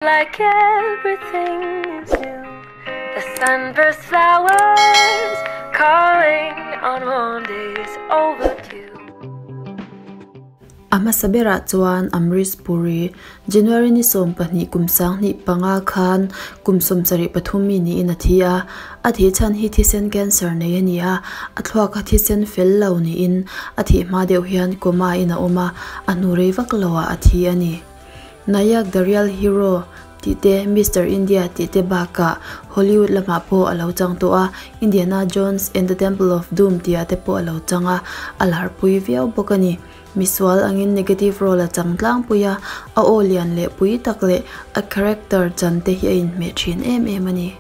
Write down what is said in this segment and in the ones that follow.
Like everything is new The sunburst flowers Calling on warm days overdue. A hmasa berah chuan Amrish Puri, January ni 12 kum 2005 khan kum 73 mi niin a thi a. A thih chhan hi thisen cancer nei a ni a, a thluak a thisen fel lo niin a thih hma deuh hian coma in a awm a, a hnu rei vak loah a thi a ni. Nayak the Real Hero tih te, Mister India tih te bakah Hollywood lamah pawh a lo chang tawh a, Indiana Jones and the Temple of Doom tihah te pawh a lo chang a, a larpui viau bawk a ni. Misual angin negative role a chang tlangpui a, a aw lian leh pui tak leh a character chan te hi a inhmeh thin em em a ni.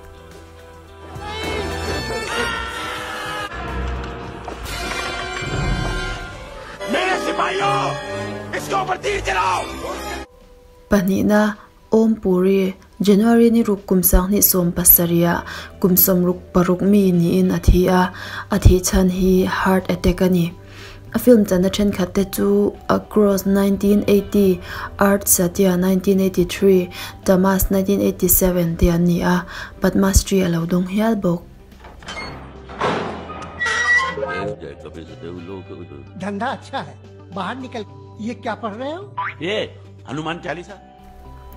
Pahnihna, Om Puri, January ni ruk kum 2017 ah kum 66 mi niin a thi a, a thih chhan hi heart attack a ni. A film channa thenkhat te chu Across 1980, Ardh Satya 1983, Tamas 1987 te an ni a, Padma Shri a lo dawng hial bawk.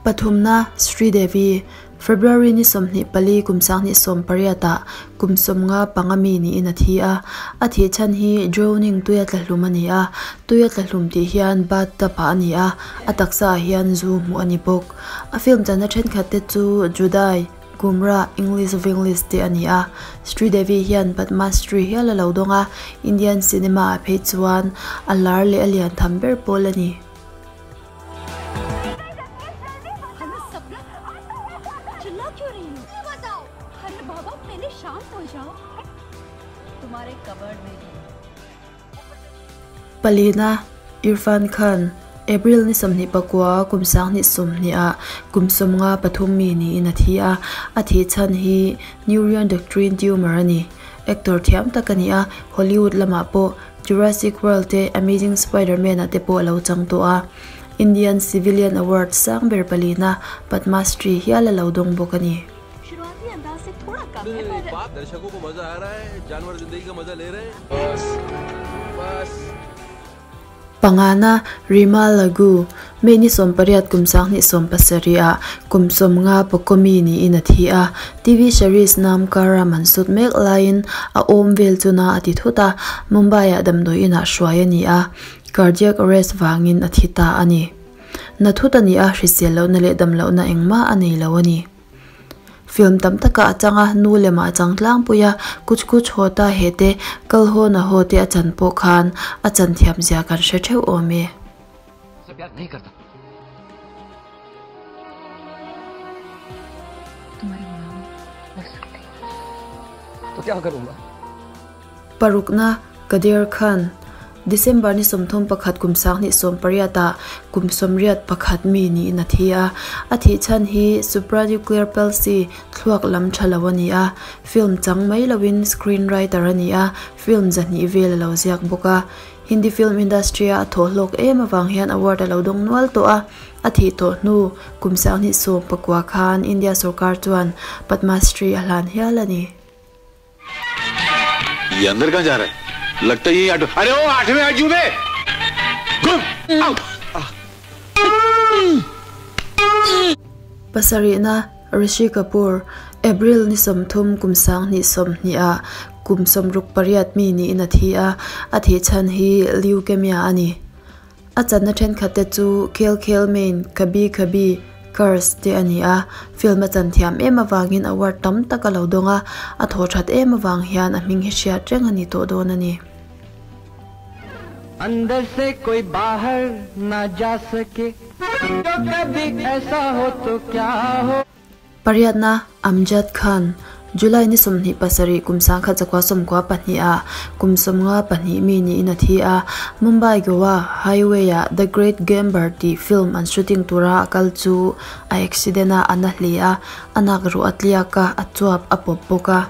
Pathumna, Sridevi, February ni 24 kum 2018 ah kum 55 mi niin a thi a. A thih chhan hi drowning tuia tla hlum a ni a, tuia tla hlum tih hian bathtub ah a ni a, a taksa ah hian zu hmuh a ni bawk. A film channa thenkhat te chu Judai, Gumrah, English Vinglish te a ni a. Sridevi hian Padma Shri hial a lo dawng a, Indian cinema ah phei chuan a lar leh a lian tham ber pawl a ni. Palina, Irfan Khan, April ni 29 kum 2020 ah kum 53 mi niin a thi a, a thih chhan hi neuroendocrine tumor a ni. Actor thiam tak a ni a, Hollywood lamah pawh Jurassic World te Amazing Spider-Man ah te pawh a lo chang tawh a. Indian Civilian Award sang ber palina Padma Shri hial a lo dawng bawk a ni. Pangana, Rima Lagu, May ni 18 kum 2017 ah kum 50 pakaw mi niin a thi a. TV series Naam Ka Ram an sut mek laiin a awm vel chuna a ti thut a, Mumbai ah damdawi inah hruai a ni a, cardiac arrest vangin a thi ta a ni. Na thut a ni a, hrisel lohna leh dam lohna engmah a nei lo a ni. Film tam takah a chang a, nu lemah a chang tlangpui a, Kuch Kuch Hota Hai te, Kal Ho Na Ho te a chan pawh khan a chan thiam zia kan hre theuh awm e. Parukna, Kader Khan, December ni 31 kum 2018 ah kum 81 mi niin a thi a. A thih chhan hi supranuclear palsy thluak lam tha lo a ni a. Film chang mai loin screenwriter a ni a, film zahnih vel a lo ziak bawk a. Hindi film industry a a thawh hlawk em avang hian award a lo dawng nual tawh a. A thih tawh hnu kum 2019 khan India sorkar chuan Padma Shri a hlan hial a ni. ये अंदर कहां जा रहा है लगता ही अरे ओ आठवें अजूबे गुम Pasarihna, Rishi Kapoor, April ni 30 kum 2020 ah kum 68 mi niin a thi a, a thih chhan hi leukemia a ni. A channa thenkhat te chu Khel Khel Mein, Kabhi Kabhi, Curse te a ni a, film a chan thiam em avangin award tam tak a lo dawng a, a thaw that em avang hian a hming hi hriat reng a ni tawh dawn a ni. अंदर से कोई बाहर ना जा सके तो कभी ऐसा हो तो क्या हो Pariatna, Amjad Khan, July ni 27 kum 1992 ah kum 52 mi niin a thi a, Mumbai Goa Highway ah The Great Gambler tih film an shooting tura a kal chu a accident a a na hle a, a nak ruh a tliak a, a chuap a pawp bawk a.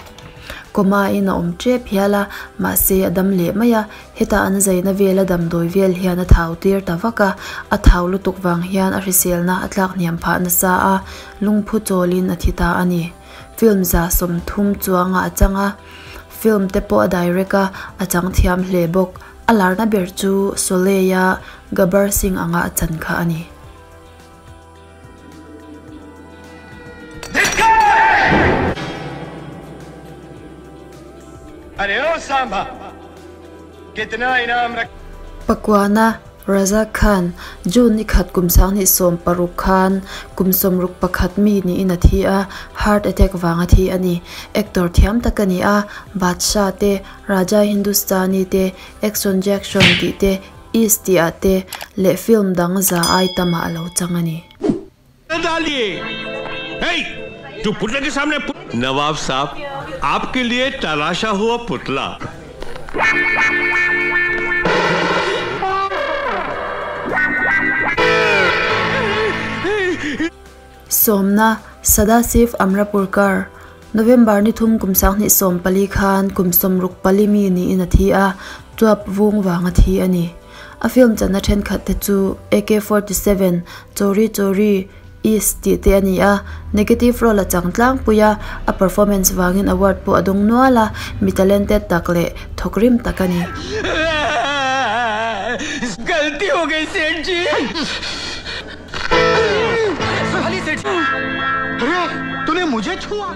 Coma in a awm tep hial a, mahse a dam leh mai a, heta an zaina vela damdawi vel hian a thau tir ta vak a, a thau lutuk vang hian a hriselna a tlak hniam phah nasa a, lungphu chawlin a thi ta a ni. Film 130 chuangah a chang a, film te pawh a direct a, a chang thiam hle bawk. A larna ber chu Sholay-a Gabbar Singh anga a chan kha a ni. Pakuana Raza Khan, June ni khat kum 2016 khan kum 61 mi niin a thi a, heart attack vang a thi a ni. Actor thiam tak a ni a, Badshah te, Raja Hindustani te, Action Jackson tih te, East tih ah te leh film dang za ai tamah a lo chang a ni. जो पुतले के सामने नवाब साहब आपके लिए तराशा हुआ पुतला Sawmna, Sadashiv Amrapurkar, November ni thum kum 2014 khan kum 64 mi niin a thi a, chuap vung vang a thi a ni. A film channa thenkhat te chu AK-47, Chori Chori, East tih te a ni a, negative role a chang tlangpui a, a performance vangin award pawh a dawng nual a, mi talented tak leh thawk rim tak a ni. गलती हो गई सेठ जी अरे तूने मुझे छुआ।